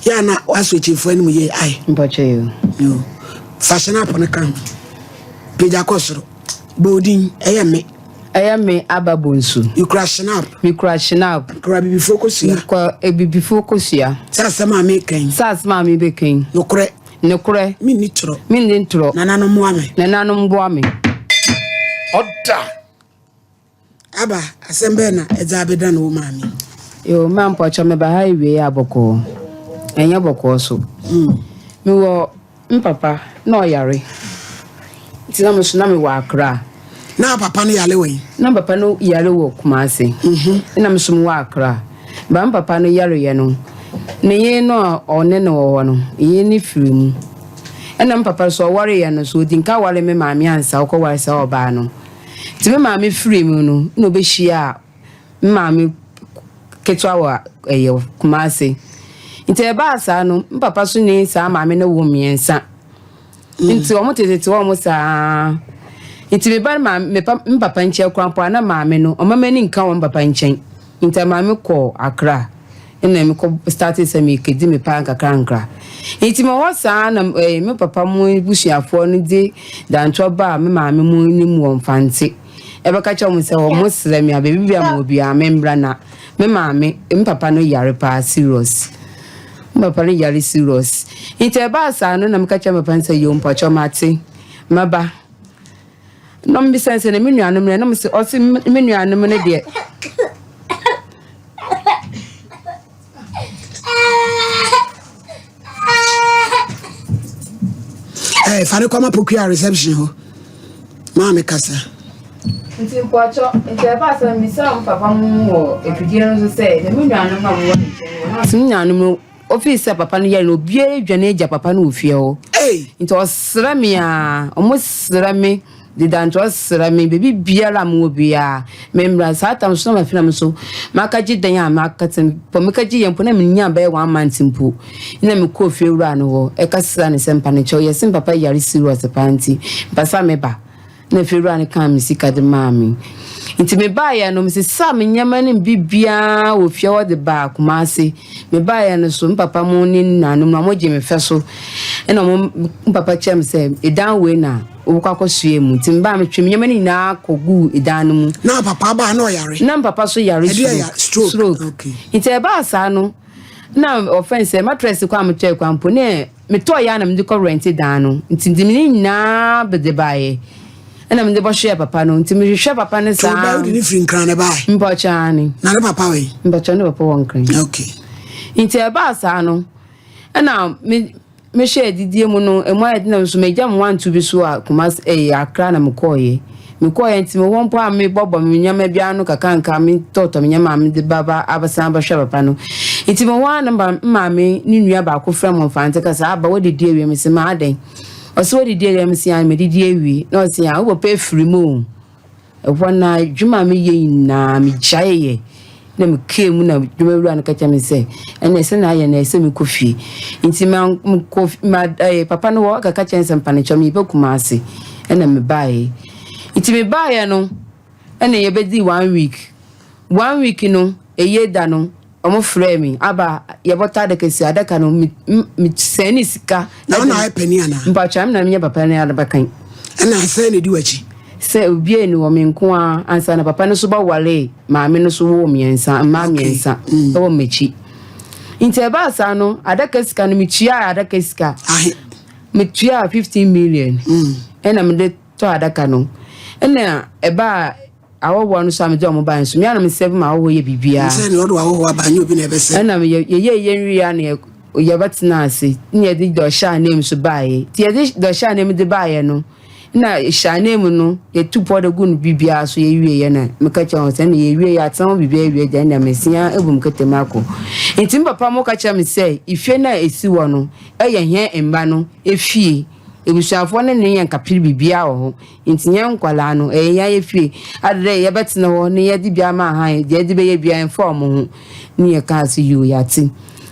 Yɛ a na wasɔ akyirifoɔ anim yie ae. Mpakyɛ yo. Yo. Fa hyɛn no ka ho. Pagya kɔ soro. Bɔ odin. Ɛyɛ me. Ɛyɛ me Aba Bonsu. Mekura Schnapp. Mekura Schnapp. Mekura Abibifoɔ kosua. Mekura Abibifoɔ kosua. Sɛ asɛm a meka yi. Sɛ asɛm a mebɛka yi. Nokorɛ. Nokorɛ. Menni torɔ. Menni torɔ. Nananom mmoa me. Nananom mmoa me. Ɔda. Aba, asɛm bɛn na ɛdze abɛdan wo maame? Yo, ma mpɔkyɛ meba ha ewiei a bɔkɔɔ. Ɛnyɛ bɔkɔɔ so. Mewɔ me papa na ɔyare. Nti na me so na mewɔ Accra. Na papa no yare wɔ he? Na me papa no yare wɔ Kumasi. Ɛna me so mewɔ Accra. Ba me papa no yareyɛ no, ne yere no a ɔne no wɔ hɔ no, yere no firi mu. Ɛna me papa so ɔwareyɛ no so, ɔdi nka ware me maame ansa ɔkɔware saa ɔbaa no. Nti me maame firii mu no na ɔbɛhyiaa me maame ketewa wɔ ɛyɛ Kumasi. Nti ɛbaa saa no, me papa so ne saa maame no wo mmiɛnsa. Nti wɔn tetete wɔn saa. Nti me ba maame me pa me papa nkyɛn koraa mpo a na maame no ɔma m'ani nka wɔn papa nkyɛn. Nti maame kɔɔ Accra. Ɛna me kɔ startee sɛ me kɛdi me paa nkakrankra. Nti me hɔ saa na eh, me papa mo busuafoɔ no de dantoɔ baa me maame mo anim wɔ Mfantse. Ɛbɛka kyerɛ wɔn sɛ wɔn srɛ me a baabi bia mewɔ biara me mbra na me maame, me papa no yare paa serious. Me papa no yare serious. Nti ɛbaa saa no na meka kyerɛ me papa no sɛ yoo mpakyɛw mate, mɛba. Na ɔmbisa sɛ na me nuanom no, na mese ɔse me nuanom no deɛ. Hey, fa ne kɔma pokua reception hɔ maame kasa. Nti mpɔkyɔ nti ɛba sɛ mbisa mo papa mo wɔ afidie no so sɛ na me nuanom na wɔwɔ ne nkyɛn wɔ me nuanom no Ofii sɛ papa no yare no, obiara dwane agya papa no wɔ fie hɔ. Nti ɔsrɛ me a, ɔmo srɛ me deda nti ɔsrɛ me baabi biara a mewɔ biara memmra. Saa tam so na mafina me so makagye dan a makate mpo mekagye yɛ mpo na menya bɛyɛ one month mpo na mekɔɔ fie wura no hɔ ɛka sra ne sɛ mpa ne kyɛw yɛse papa yare serious paa nti mpɛ sɛ meba. Na afiewura no kaa me sika de maa me. Nti mebaeɛ no, mesesaa me nneɛma no mu biribiara wɔ fie hɔ de baa Kumasi. Mebaeɛ no so, me papa mo ne ne nuanom no, wɔgyee me fɛ so. Ɛna wɔn, me papa kyerɛɛ me sɛ, edan wei na wobɛkɔ akɔsoɛ mu. Nti mebaa metwee me nneɛma no nyinaa kɔguu edan no mu. Na papa baa na ɔyare? Na me papa so yare stroke. Stroke. Stroke. Okay. Nti ɛbaa saa no, na wɔfrɛ no sɛ mattress kɔ a metɔe koraa mpo, ne Metɔeɛ ara na mede kɔ rɛnte dan no, nti mede ne nyinaa de baeɛ, ɛna mede bɔhwɛɛ papa no, nti mehwehwɛ papa no saa. Nti wode ne firi Nkran na ɛbaeɛ? Mpakyɛ aane. Na ne papa wɔ he? Mpakyɛ ne papa wɔ Nkran. Okay. Nti ɛbaa saa no, ɛna me mehwɛ adidie mu no, ɛmu ayɛ den na nso magya me wanto bi so a Kumasi ɛyɛ Accra na mekɔɔeɛ. Mekɔeɛ nti mewɔ mpo a mebɔbɔ me nneɛma bi ano kakanka, metɔtɔ me nneɛma a mede ba ba abɛsan abɛhwɛ papa no. Nti mewɔ hɔ a na maame ne nua baako frɛ mo mfante ka sɛ, Aba woadidi awie? Mese, ma adɛn? Ɔse woadidi awie? Mese, aane madidi awie. Na ɔse, ah, wo papa afiri mu o. Ɛhɔ no ara adwuma a meyɛ nyinaa megyaeɛ. Na mekaa mu na dwumawura no ka kyerɛ me sɛ, ɛnna sɛ na ayɛ no ɛsɛ mekɔ fie. Nti ma mekɔ ma ɛɛ papa no hɔ kɛka kyerɛ no sɛ mpanekyɛw meba Kumasi. Ɛna mebaeɛ. Nti mebaeɛ no ɛna yɛbɛdii one week. One week no ɛyie da no wɔn frɛɛ me aba yɛbɔtɔ adaka si adaka no me me sɛn ne sika. Na ɔna ayɛ panin anaa? Mpakyɛw ɛna menyɛ papa no abakan. Ɛna sɛn na edi w'akyi? Sɛ obiara nni hɔ, me nko ara, ansa na papa no nso bɛwaree maame no nso woo mmiɛnsa, mmaa mmiɛnsa wɔ m'akyi. Nti ɛbaa saa no, adaka sika no metuaa adaka sika. Ahe? Metuaa 15 million ɛna mede tɔ adaka no. Ɛna ɛbaa ahɔhoɔ no so a mede wɔn baeɛ nso, me ara na mesɛve ma ahɔhoɔ yɛ biribiara. Sɛ nea ɔde w'ahɔhoɔ aba, nyɛ obi na ɛbɛsɛ. Ɛna yɛyɛɛ yɛn wie a na yɛbɛtenaa ase, na yɛde deɛ ɔhyɛ ananmu nso baeɛ. Nti yɛde deɛ ɔhyɛ ananmu de baeɛ no, Nna hyɛ ananmu no, yɛtu pɔw de gu no biribiara so, yɛwieeɛ na meka kyerɛɛ wɔn sɛ, ɛnna yɛwie, yɛatena hɔ biribiara awie deɛ, ɛnna mesia abu me kɛtɛ mu akɔ. Nti me papa mo ka kyerɛɛ me sɛ, efie no a ɛsi hɔ no yɛ hɛn mma no efie, ebusuafoɔ no ne yɛn kapere biribiara wɔ hɔ, nti yɛn nkwadaa no, ɛyɛ yɛn efie, ade dɛ yɛbɛtena hɔ na yɛde bi ama han, deɛ yɛde bɛyɛ biara ɛmfa wɔn ho. Ne yɛkaa sɛ, yoo, yɛate.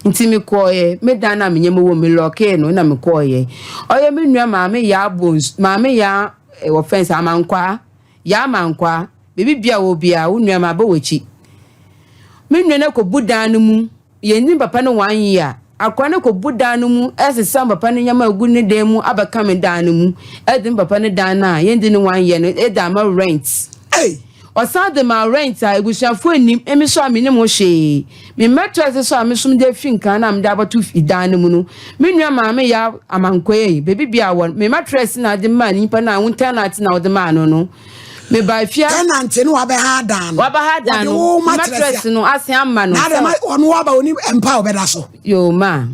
Nti mekɔeɛ, me dan no a me nneɛma wɔ mu, me lɔɔkee no na mekɔeɛ. Ɔyɛ me nua maame Yaa Bones, maame Yaa eh, wɔfrɛ no sɛ Amankwaa, Yaa Amankwaa, baabi bia wɔ biara, wo nua mabɔ w'akyi. Me nua no akɔbu dan no mu, yɛnnim papa no one year. Akoa no kɔbu dan no mu resesa me papa no nneɛma agu ne dan mu abɛka me dan no mu de me papa no dan no a yɛndi ne wan yɛ no de ama rent. Ei! Ɔsan de maa rent a abusuafoɔ nnim, emi nso a mennim ho hwee. Me mmɛtoa so a mesom de afi nkran no a mede abɛto dan no mu no, me nua maame Yaw Amankwaa baabi biara wɔ no, me matress na ɔde maa nipa no a wo tenant na ɔde maa no no. Mebaa fie a. Tenant no wabɛha dan no. Wabɛha dan Wɔde no. wo matress Matress no asen ama no. Na adɛ ma ɔno waba oni mpa a ɔbɛda so. Yoo ma.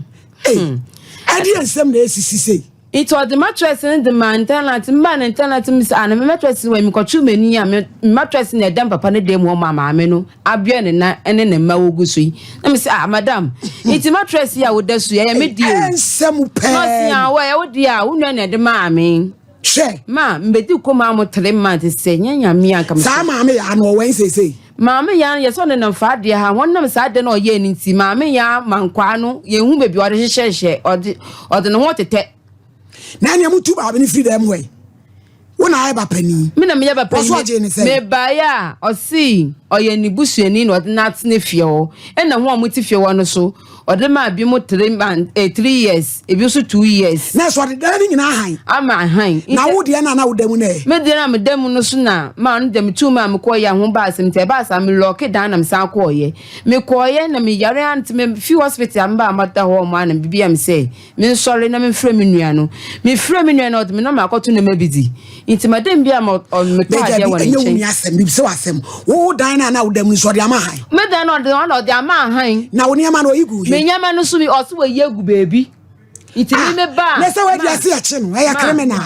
Ei, ɛdeɛ nsɛm na esisi sei. Nti ɔde mattress no de maa ne tenant, mebaa ne tenant mu sɛ ah na me mattress wɔ he, mekɔtoo m'ani a me mattress na ɛda me papa ne dan mu hɔ ma maame no abea ne nan ne ne mma wɔgu so yi. Na mese ah madam, nti mattress yi a woda so yi ɛyɛ me deɛ o. Ɛnsɛm Na pɛɛ ɔse ni. ah wɔ ɛyɛ wo deɛ a wo nua na ɛde maa me. Hwɛ. Ma mbedi kɔm amo three months sɛ nyɛ Nyame a nka me Saa maame yaa no ɔwɛn seesei. Maame yaa no yɛsɛ ɔnenam faa adeɛ ha wɔn nam saa adeɛ no ɔyɛɛ no nti maame yaa ma nkwaa no yɛnhu baabi ɔde hyehyɛhyɛ ɔde ɔde ne ho tetɛ. Na ɛnea mutu maame no firi dɛm hɔ yi wo na ayɛ ba panin. Me na meyɛ ba panin. Wɔso ɔgyee ne sɛn? Mebaeɛ a ɔsee ɔyɛ ne busuani na ɔde no atena fie hɔ ɛna ho a wɔte fie hɔ no so Ɔde maa binom three months, eh, 3 years, ebi nso 2 years. Na ɛsɛ ɔde dan no nyinaa han. Ama han. Na wo deɛ na na woda mu no ɛ? Me deɛ na meda mu no so na maa no deɛ metuu mu a mekɔɔyɛ a ho baa asɛm nti ɛbaa saa me lɔɔke dan na mesan kɔɔyɛ. Mekɔɔyɛ na meyare a nti me fi hospital a mebaa mada hɔ ɔmo a na biribi a me sɛ mensɔre na memfrɛ me nua no. Mefrɛ me nua no ɔde me nɔma akɔto nneɛma bi di. Nti madam bi a ma ɔ metɔ Bɛgya adeɛ bi wɔ ne ɛnyɛ wo nkyɛn. nua asɛm bibisa wo asɛm. Wo dan no a na woda mu no nso ɔde ama han? Me dan no ɔde ɔna ɔde ama han. Na wo nneɛma no ɔyi gu Me he? nneɛma no so mi ɔse wɔyi agu baabi. Nti me Ah, me ba na sɛ woadi ma ase akye no, ɛyɛ ma criminal.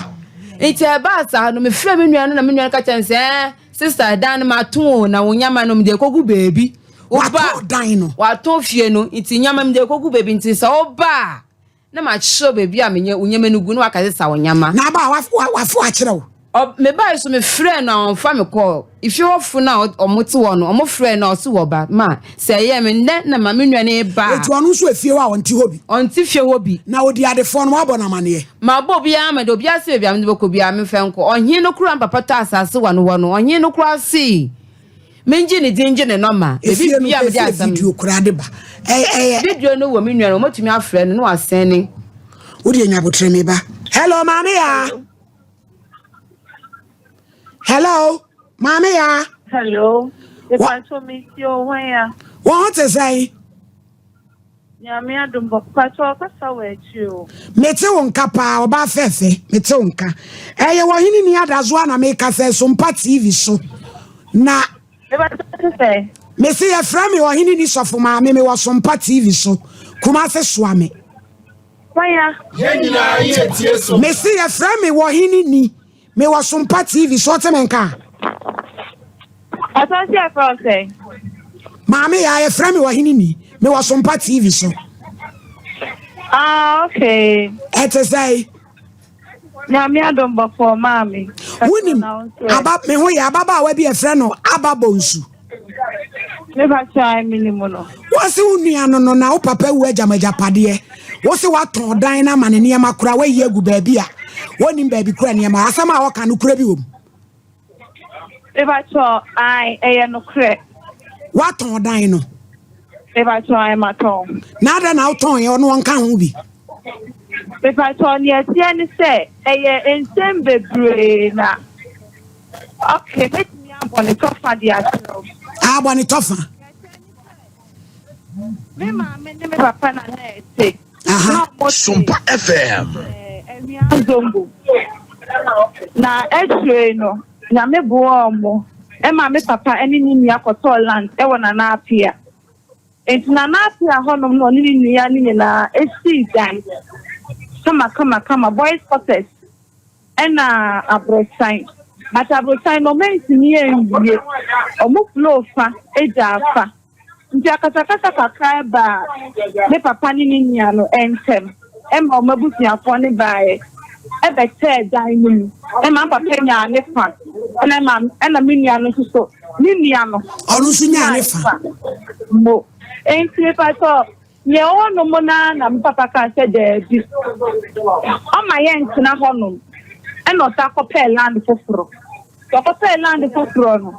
nti ɛbaa saa no mefrɛ me nua no na me nua no ka kyerɛ me sɛ ɛɛ sister dan no mato o na wo nneɛma no mede kɔgu baabi. Woba Watɔn dan no. watɔn fie no nti nneɛma mede kɔgu baabi nti sɛ woba a na makyerɛw baabi a menyɛ wo nneɛma no gu na waka sɛ sa wo nneɛma. Na aba a wafo akyerɛ wo. Mebae so mefrɛɛ no a ɔmfa me kɔɔ efie hɔfo no a ɔmo te hɔ no ɔmo frɛɛ no a ɔse wɔba ma sɛ ɛyɛ me nnɛ na ma me nua no reba a. Enti ɔno nso efie hɔ a ɔnte hɔ bi. Ɔnte fie hɔ bi. Na odi adefoɔ no wabɔ no amaneɛ. Mabɔ obiara amaneɛ obiara se baabi a mede bɛkɔ biara memfa nkɔ ɔhene no koraa me papa tɔ asase wɔ no hɔ no ɔhene no koraa se Mengye ne din ngye ne nɔma. Baabi Efie no bia mede efie asɛm. video koraa de ba. Ɛyɛ ɛyɛ. Video no wɔ me nua no wɔbɛtumi afrɛ no na wasɛne. Wo deɛ nya abotrɛ me ba. Hello maame yaa. Hello maame yaa. Hello. Mepacho me ti o hwan ya. Wɔn ho te sɛn? Nyame adom bɔ pacho ɔkasa wɔ akyire o. Mete wo nka paa ɔbaa fɛfɛ mete wo nka. Ɛyɛ wɔ hene ni adazoa na meka sɛ Sompa TV so na. Mese yɛfrɛ me ɔhene ni sɔfo maame mewɔ Sompa TV so Kumase soa me. Mese yɛfrɛ me wɔhene ni Mewɔ Sompa TV so ɔte me nka. Ɔsɔ si ɛfrɛ wo sɛn? Maame yaa yɛfrɛ me ɔhene ni. Mewɔ Sompa TV so. Ah okay. Ɛte sɛn? Nyame adom bɔkɔɔ maame. Wonim aba me ho yɛ ababaawa bi yɛfrɛ no Aba Bonsu. Mepakyɛ menim no. Wɔse wo nua no no na wo papa wu agya m'agyapadeɛ. Wose woatɔn dan no ama ne nneɛma koraa woayi agu baabi a wɔnnim baabi kora nneɛma. Asɛm a wɔka nokorɛ bi wɔ mu? Mepakyɛ ae ɛyɛ nokorɛ. Woatɔn dan no? Mepakyɛ ae matɔn. Na adɛn na wotɔn yɛ ɔno ɔnka ho bi? Mepakyɛ nea ɛteɛ ne sɛ ɛyɛ nsɛm bebree na Okay, mɛtumi abɔ ne tɔfa de akyerɛ wo. Abɔ ne tɔfa. Me maame ne me papa na na ɛte. Na ɔmo te. Sompa FM. Awia Zongo. Na akyire no, Nyame boaa ɔmo ɛma me papa ɛne ne nua kɔtɔɔ land ɛwɔ Nana Apia. Nti Nana Apia hɔnom na ɔne ne nua no nyinaa esii dan kama kama kama, boys quarters. Ɛna aborosan but aborosan no ɔmo antumi anwie ɔmo floor fa gyaa fa nti akasakasa kakra baa me papa ne ne nua no ntɛm ɛma ɔmo abusuafoɔ no baeɛ ɛbɛkyɛɛ dan no mu ɛma me papa nyaa ne fa ɛna ɛma ɛna me nua no nso so ne nua no Ɔno nso nyaa ne fa. mo nti mepa kyɛw Nea ɔwɔ hɔnom no ara na me papa kaa sɛ daabi, ɔmma yɛntena hɔnom. Ɛnna ɔsan kɔpɛɛ land foforɔ. Nti ɔkɔpɛɛ land foforɔ no,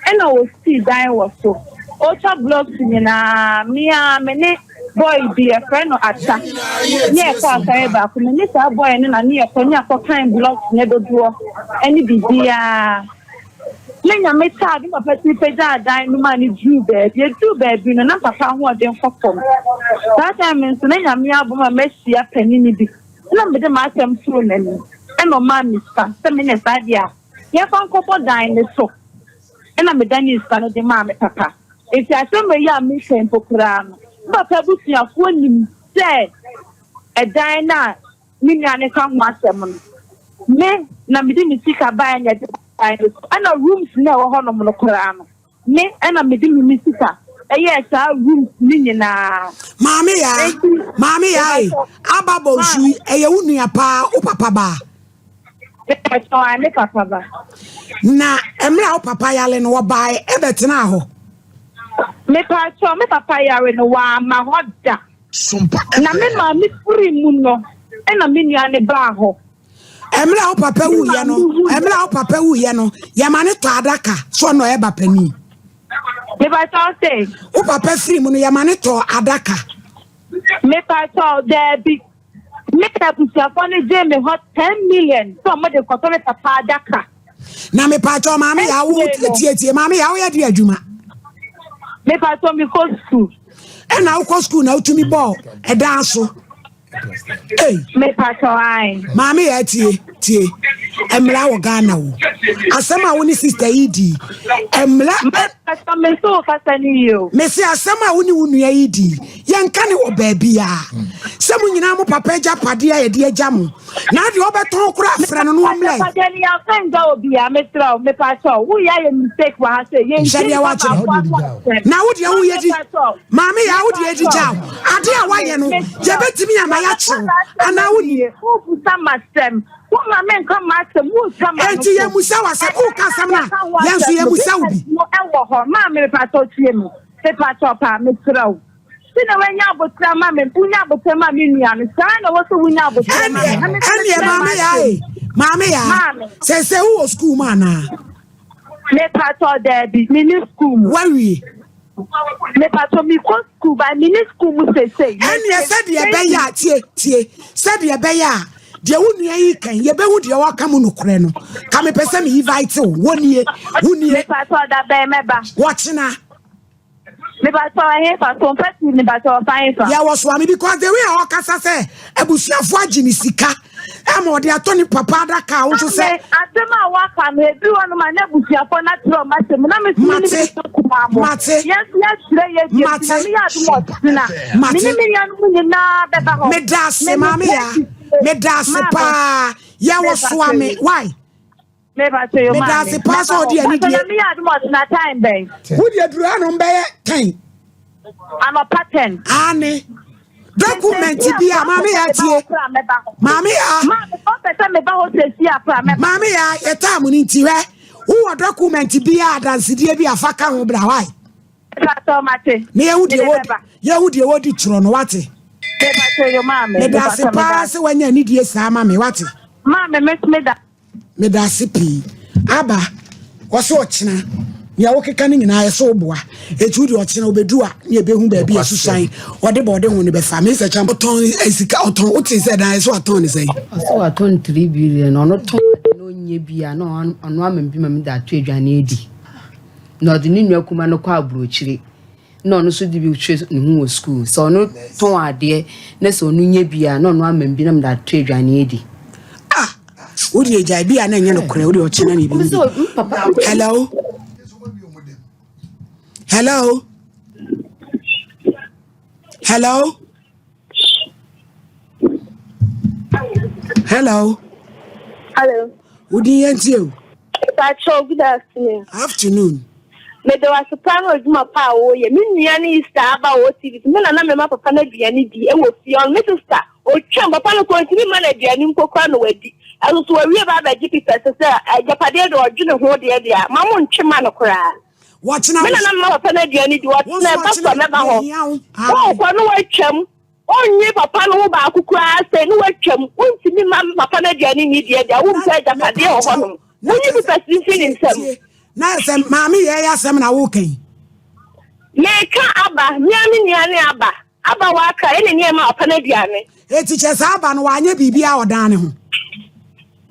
ɛnna ɔsii dan wɔ so. Ɔretwa blocks nyinaa, me ara me ne. boy bi yɛfrɛ no Ata ne yɛkɔ asɔre baako me ne saa boy no na ne yɛkɔ ne yɛakɔkan blocks ne dodoɔ ne biribiara. Ne Nyame taa de papa tumi pagyaa dan no ma no duruu baabi. Ɛduruu baabi no na papa ahoɔden kɔ fam. Saa time nso na Nyame abom a mahyia panini bi na mede m'asɛm too n'anim ɛna ɔmaa me sika sɛ menyɛ saa deɛ a yɛmfa nkɔbɔ dan no so ɛna medanee sika no de maa me papa. Enti asɛm wei a meka yi mpo koraa no, me papa abusuafoɔ nim sɛ ɛdan no a me nua no ka ho asɛm no, me na mede me sika baeɛ na yɛde bɔɔ dan no so. Ɛna rooms no a ɛwɔ hɔnom no koraa no, me na mede me me sika yɛɛ saa rooms no nyinaa. Maame Yaa, Enti, Maame Yaa e, mepakyɛw, Aba Bonsu maame. yi, ɛyɛ wo nua paa, wo papa ba? Mepakyɛw, ae, me papa ba. Na mmerɛ a wo papa yare no, wɔbae bɛtenaa hɔ? Mepakyɛw, me papa yare no, wamma hɔ da. Sompa Na me FM. maame firii mu no, ɛna me nua no baa hɔ. Mmerɛ a wo papa Me wuiɛ maame no, wuiɛ mmerɛ a wo no. papa wuiɛ no, yɛma no tɔ adaka sɛ ɔno ɔyɛ ba panin. Mepakyɛw se? Wo papa firi mu no, yɛma no tɔɔ adaka. Mepakyɛw, daabi. Me na abusuafoɔ no gyee me hɔ 10 million sɛ wɔde kɔtɔ me papa adaka. Na mepakyɛw maame yaa wo Akyire no. tie tie maame yaa woyɛ de adwuma. Mepakyɛw mekɔ sukuu. Ɛna wokɔ sukuu na wotumi bɔɔ ɛdan so. Ei. Mepakyɛw ae. Maame yaa tie tie mmara wɔ Ghana o asɛm a wo ne sister yi di mmara. Mepakyɛw me nso wo kasa no yie o. Mese asɛm a wo ne wo nua yi di yɛnka ne wɔ baabiaa sɛ mo nyinaa mo papa agyapadeɛ a yɛde agya mo na adeɛ ɔbɛtɔn koraa frɛ no no ɔmmlɛ. Agyapadeɛ no yɛmfa ngya obiara mesrɛ wo mepakyɛw woyɛ ayɛ mistake wɔ ha sɛ yɛntie Hwɛ deɛ nipa wakyerɛ baako ano asɛm. Na wo deɛ woyɛ di Mepakyɛw maame yaa wo deɛ di gyaw mepakyɛw adeɛ a maame wayɛ no mesrɛ wo yɛbɛtumi ama yɛbɛka yɛakyew saa asɛm anaa no wonim. wie wobusa m'asɛm woma menka m'asɛm wotwa m'ano Enti so yɛmmusa wo asɛm ɛdan woka no a asɛm no a yɛka ho yɛn nso asɛm no yɛmmusa wo papers bi. no ɛwɔ hɔ maame mepakyɛw tie me mepakyɛw paa mesrɛ wo. Sɛ na wanya aboterɛ ama me, wonya aboterɛ ma me nua no, saa na ɛwɔ sɛ wonya aboterɛ ma me. Na me nso Ɛnneɛ mekyerɛ maame yaa m'asɛm. e, maame yaa, Maame. sɛsɛ wowɔ sukuu mu anaa? Mepatɔ daabi, menni sukuu mu. Wawie? Mepatɔ mekɔ sukuu ba menni sukuu mu sesei. Ɛnneɛ sɛdeɛ ɛbɛyɛ a, tie, tie, sɛdeɛ ɛbɛyɛ a, deɛ wo nua yi kan, yɛbɛhu deɛ ɔka mu nokorɛ no. Ka mepɛ sɛ me invite wo, wo nie, wo nie. Mepatɔ da bɛn mɛba? Wɔkyena. Mepakyɛw ɛhefa so mpɛ ti mepakyɛw ɔfa hefa. Yɛ wɔ soa me because the way a ɔkasa sɛ abusuafo agye ne sika ɛma ɔde atɔ ne papa adaka a wo nso sɛ. Maame asɛm a waka no ebi wɔ nom a na abusuafo no akyerɛ ɔmo asɛm na me nso me ne me nua kumaa mo Mate. yɛn nso yɛakyerɛ yɛ deɛ nti Mate. Nyame yɛ adom ɔkyena me Mate. ne me nuanom nyinaa bɛba hɔ Meda ase me me maame ya pɛ meda ase maame paa yɛ wɔ soa me mepakyɛw why. Mepakyɛ yo Meda maame. ase paa sɛ Mɛba ɔde hɔ. anidie. Pakyɛ Nyame yɛ adom a ɔkyena time bɛn? Wo deɛ duru hanom bɛyɛ ten. Anɔpa ten. Aane. Document bi a maame yaa tie. Maame yaa. Maame ɔpɛ sɛ meba hɔ sɛsi a koraa mɛba. Maame yaa yɛ time no nti hwɛ wowɔ document bi a adansedie bi a fa ka ho bra why. Mepakyɛ mate. Na yɛhu deɛ Mede wɔ bɛba. yɛhu deɛ wɔdi torɔ no wate. Mepakyɛ yo maame. Meda ase Mepakyɛ meda paa ase. sɛ wanya anidie saa ma me wate. Maame me meda. Medase pii. Aba, wɔse ɔkyena, nea wokeka no nyinaa ɛsɛ woboa. Eti wode ɔkyena obedu a ne ebehu baabi a susan ɔde bɔ ɔde ho no bɛfa. Me sɛ kyɛn ɔtɔn sika ɔtɔn wote sɛ dan ɛsɛ watɔn ne sɛn? Ɔsɛ watɔn 3 billion ɔno tɔn ade na ɔnyɛ bi a na ɔno ama bi ma me de ato aduane adi. Na ɔde ne nua kuma no kɔ aburokyire. na ɔno nso de bi hwɛ ne ho wɔ sukuu. Sɛ ɔno tɔn adeɛ na sɛ ɔno nya bi a, na ɔno ama bi na mede ato aduane adi. Ah, wo deɛ gyae bi a na ɛnyɛ nokorɛ, wo deɛ ɔkyena ne bi mu bi. Hello? Hello? Hello? Hello? Hello. Wo din yɛn tie o. Patrol, good afternoon. Afternoon. Meda wo ase paa ne w'adwuma pa a woyɛ. Me nua ne Easter aba wɔ TV so. Me na na mema papa no aduane di wɔ fie. Ɔno me sister, otwam. Papa no koraa ontumi mma no aduane mpo koraa na wadi. Ɛso so wawie ba abɛgye papers sɛ agyapadeɛ deɛ ɔdwene ho deɛ deɛ a, ma montwe ma no koraa. Wɔkyena Me na na mema papa no aduane di. Wɔkyena ɛba so a mɛba hɔ. Wonkɔ no watwam. Onnye papa no ho baako koraa sɛ ne watwam. Wontumi mma me papa no aduane nni deɛ deɛ a, wompɛ agyapadeɛ wɔ hɔnom. Monyi papers mfiri ne nsam. Na sɛ maame yɛ yɛ asɛm na woka yi. Meka aba, me ara me nua ne aba. Aba wɔ Accra ɛna nneɛma a ɔpɛ no aduane. Eti kyɛ saa aba no wanyɛ biribiara ɔdan ne ho.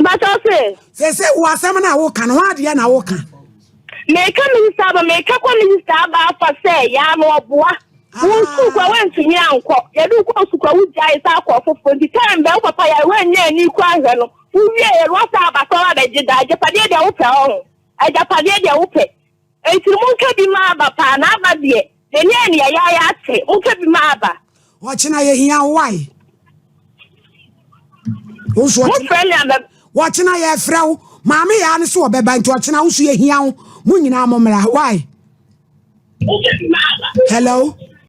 Mpakyɛw se. Sese wo asɛm no a woka no ho adeɛ na woka. Meka me sista aba meka kɔ me sista aba afa sɛ yaa no ɔboa. Wo sukuu kora woantumi ankɔ. Yɛde wo kɔɔ sukuu a wogyae saa kɔɔ foforɔ nti time bɛn wo papa yare woannya ani kora anhwɛ no. Wowieɛ no woasan aba sɛ woabɛgye daa agyapadeɛ deɛ wopɛ ɔho. Agyapadeɛ deɛ wopɛ. Enti no monka bi ma aba paa na aba deɛ n'ani ayɛ no yayaaya ate monka bi ma aba. Ɔkyena yɛhia wo wai. Wo nso ɔkyena. Mofrɛ me a mɛ. Ɔkyena yɛfrɛ wo. Maame yaa no so ɔbɛba nti ɔkyena wo nso yɛhia wo. Mo nyinaa mo mmra wai. Hello.